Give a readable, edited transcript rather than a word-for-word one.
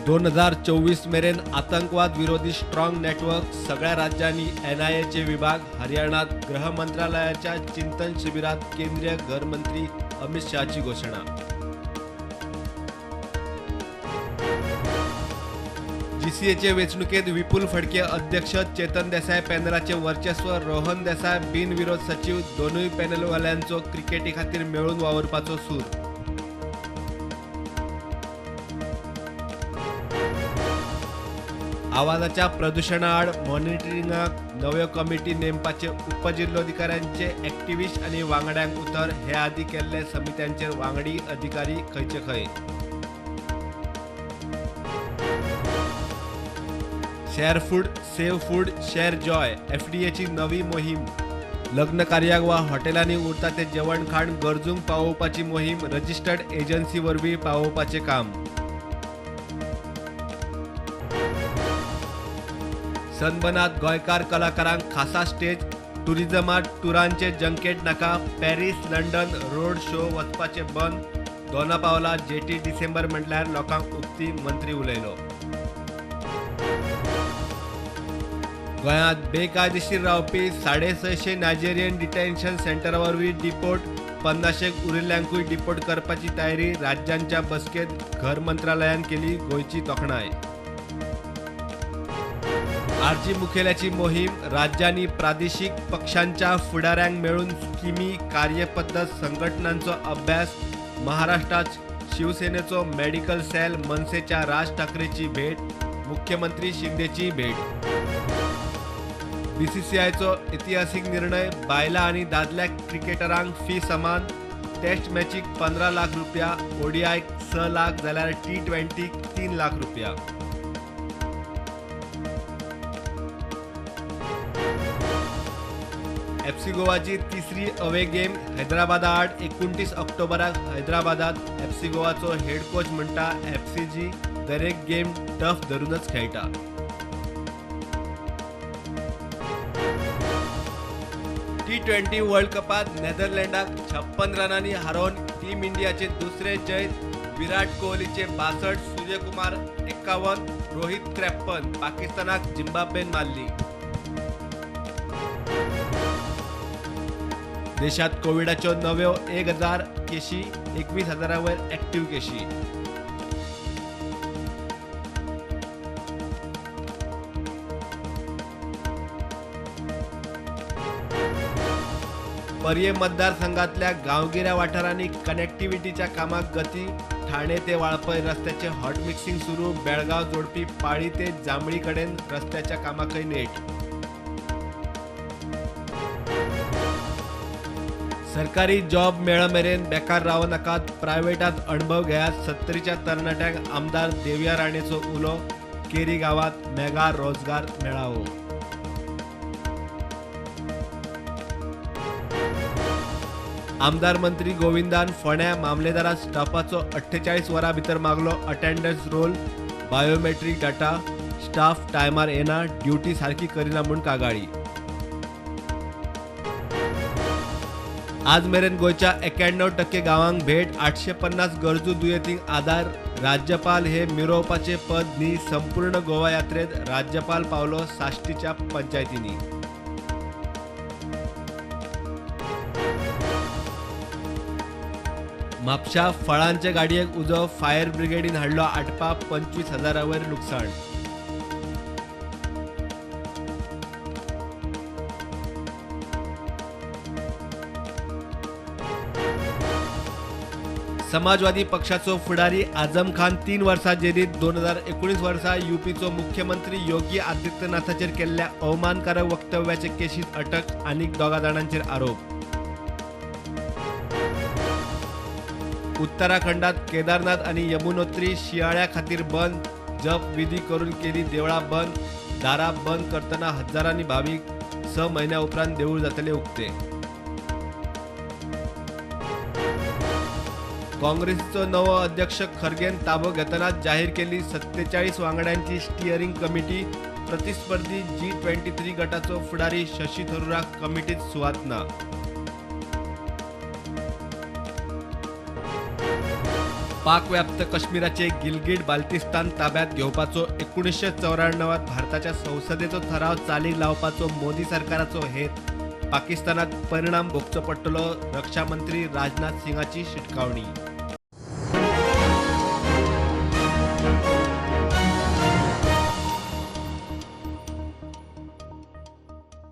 2024 मेरेन आतंकवाद विरोधी स्ट्रॉंग नेटवर्क सगळ्या राज्यांनी एनआयएचे विभाग. हरियाणात गृह मंत्रालयाच्या चिंतन शिबिरात केंद्रीय गृहमंत्री अमित शहाची घोषणा. जीसीएचे वेंचणुकेत विपुल फडके अध्यक्ष, चेतन देसाय पॅनलाचे वर्चस्व, रोहन देसाय बिनविरोध सचीव. दोनूय पॅनलवाल्यांचो क्रिकेटी खातीर मेळून वावुरपाचो सूर. आवाजाच्या प्रदुशणाआड मॉनिटरिंगाक नव्यो कमिटी नेमपाचे उपजिल्होधिकाऱ्यांचे ॲक्टिव्हिस्ट आनी वांगड्यांक उतर. हे आदीं केल्ले समित्यांचेर वांगडी अधिकारी खंयचे खंय. Share food save food share joy एफडीएची नवी मोहीम. लग्न कार्याक वा हॉटेलांनी उरता ते जेवण खाण गरजूंक पावोवपाची मोहीम. रजिस्टर्ड एजन्सी वरवीं पावोवपाचें काम. सनबर्नात गोंयकार कलाकारांक खासा स्टेज. टुरिझमात टुरांचे जंकेट नाका. पॅरीस लंडन रोड शो वचपाचे बंद. दोना पावला जेटी डिसेंबर म्हटल्यार लोकांक उक्ती. मंत्री उलयलो. गोंयांत बेकायदेशीर रावपी 650 नायजेरियन डिटेन्शन सेंटरा वरवीं डिपोर्ट. 50 उरिल्ल्यांकूय डिपोर्ट करपाची तयारी. राज्यांच्या बसकेंत घर मंत्रालयान केली गोंयची तोखणाय. आरजी मुखेल्याची मोहीम. राज्यांनी प्रादेशीक पक्षांच्या फुडाऱ्यांक मेळून स्किमी, कार्यपद्दत, संघटनांचो अभ्यास. महाराष्ट्रात शिवसेनेचो मेडिकल सेल, मनसेच्या राज ठाकरेची भेट, मुख्यमंत्री शिंदेची भेट. बीसीसीआयचो इतिहासीक निर्णय. बायलां आनी दादल्या क्रिकेटरांक फी समान. टेस्ट मॅचीक 15 लाख रुपया, ओडीआयक 6 लाख जाल्यार टी20क 3 लाख रुपया. एफसी गोवाची तिसरी अवे गेम हैदराबादा आड 29 ऑक्टोबराक हैदराबादात. एफसी गोवाचो हेड कोच म्हणटा एफसीजी दरेक गेम टफ धरूनच खेळटा. टी20 वर्ल्ड कपात नेदरलँडाक 56 रनांनी हारोवन टीम इंडियाचे दुसरे जैत. विराट कोहलीचे 62, सूर्यकुमार 51, रोहित 53. पाकिस्तानाक झिम्बाब्वेन मारली. देशात कोविडाच्यो नव्यो 1000 केशी, 21,000 वयर ॲक्टिव्ह केशी. पर्ये मतदारसंघातल्या गांवगिऱ्या वाठारांनी कनेक्टिव्हिटीच्या कामाक गती. ठाणे ते वाळपय रस्त्याचे हॉट मिक्सिंग सुरू. बेळगांव जोडपी पाळी ते जांभळी कडेन रस्त्याच्या कामाकय नेट. सरकारी जॉब मेळमेरेन बेकार रावं नाकात, प्रायव्हेटात अणभव घेयात. 70च्या तरणाट्यांक आमदार देविया राणेचो उलो. केरी गावात मेगा रोजगार मेळावो. आमदार मंत्री गोविंदान फोंड्या मामलेदारा स्टाफाचो 48 वरां भितर मागलो attendance roll, biometric data. Staff टायमार येना, ड्युटी सारकी करिना म्हूण कागाळी. आज मेरेन गोंयच्या 91% गांवांक भेट. 850 गरजू दुयेंतींक आदार. राज्यपाल हे मिरोवपाचे पद न्ही. संपूर्ण गोवा यात्रेत राज्यपाल पावलो साश्टीच्या पंचायतींनी. म्हापशा फळांचे गाडयेक उजो. फायर ब्रिगेडीन हाडलो आटपा. 25,000 वयर लुकसाण. समाजवादी पक्षाचो फुडारी आझम खान 3 वर्सां जेलीत. 2019 वर्सा युपीचो मुख्यमंत्री योगी आदित्यनाथाचेर केल्ल्या अवमानकारक वक्तव्याचे केशीत अटक. आनीक 2 जाणांचेर आरोप. उत्तराखंडात केदारनाथ आनी यमुनोत्री शियाळ्या खातीर बंद. जप विधी करून केली देवळां बंद. दारां बंद करतना हजारांनी भावीक. 6 म्हयन्या उपरांत देवूळ जातले उक्ते. काँग्रेसीचो नवो अध्यक्ष खरगेन ताबो घेतनाच जाहीर केली 47 वांगड्यांची स्टिअरिंग कमिटी. प्रतिस्पर्धी G23 गटाचो फुडारी शशी थरूराक कमिटीत सुवात ना. पाकव्याप्त काश्मीराचे गिलगिट बाल्तिस्तान ताब्यात घेवपाचो 1994 भारताच्या संसदेचो ठराव चालीक लावपाचो मोदी सरकाराचो हेत. पाकिस्तानाक परिणाम भोगचो पडटलो, रक्षा मंत्री राजनाथ सिंगाची शिटकावणी.